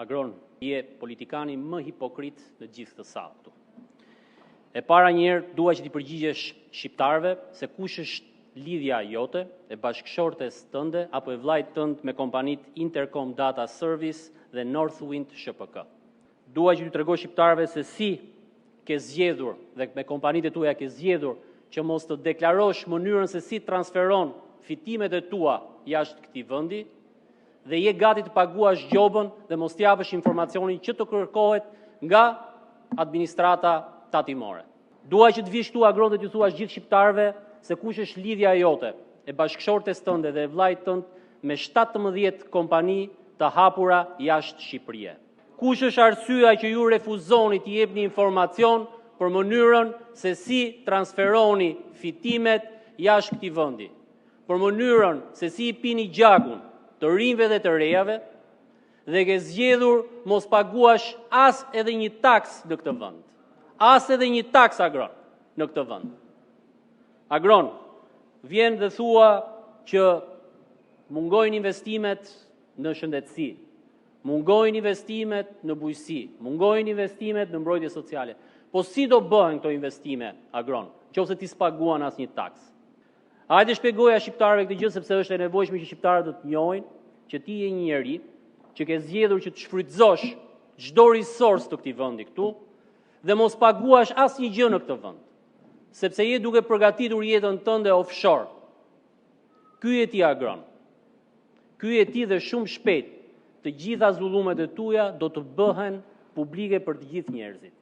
Agron, je politikani më hipokrit në gjithë këtë sallë këtu. E para një herë dua që t'i përgjigjesh shqiptarëve se kush është lidhja jote, e bashkëshortes tënde apo e vëllait tënd me kompanitë Intercom Data Service dhe Northwind SHPK. Dua që t'u tregosh shqiptarëve se si ke zgjedhur dhe me kompanitë e tua ke zgjedhur që mos të deklarosh mënyrën se si transferon fitimet e tua jashtë këtij vendi dhe je gati të paguash gjobën dhe mos të japësh informacionin që të kërkohet nga administrata tatimore. Dua që të vish këtu Agron dhe t'ju thuash gjithë shqiptarëve se kush është lidhja jote e bashkëshortes tënde dhe e vëllait tënd me 17 kompani të hapura jashtë Shqipërie. Kush është arsyeja që ju refuzoni të jepni informacion për mënyrën se si transferoni fitimet jashtë këtij vendi, për mënyrën se si i pini gjakun të rinjve dhe të rejave dhe ke zgjedhur mos paguash as edhe një taksë në këtë vend. As edhe një taksë, Agron, në këtë vend. Agron, vjen dhe thua që mungojnë investimet në shëndetësi, mungojnë investimet në bujqësi, mungojnë investimet në mbrojtje sociale. Po si do bëhen këto investime, Agron, nëse ti s'paguan asnjë taksë? Hajde shpjegoja shqiptarëve këtë gjë sepse është e nevojshme që shqiptarët të të njohin që ti je një njeri që ke zgjedhur që të shfrytëzosh çdo resource të këtij vendi këtu dhe mos paguash asnjë gjë në këtë vend, sepse je duke përgatitur jetën tënde offshore. Ky je ti Agron. Ky je ti dhe shumë shpejt të gjitha zullumet e tuaja do të bëhen publike për të gjithë njerëzit.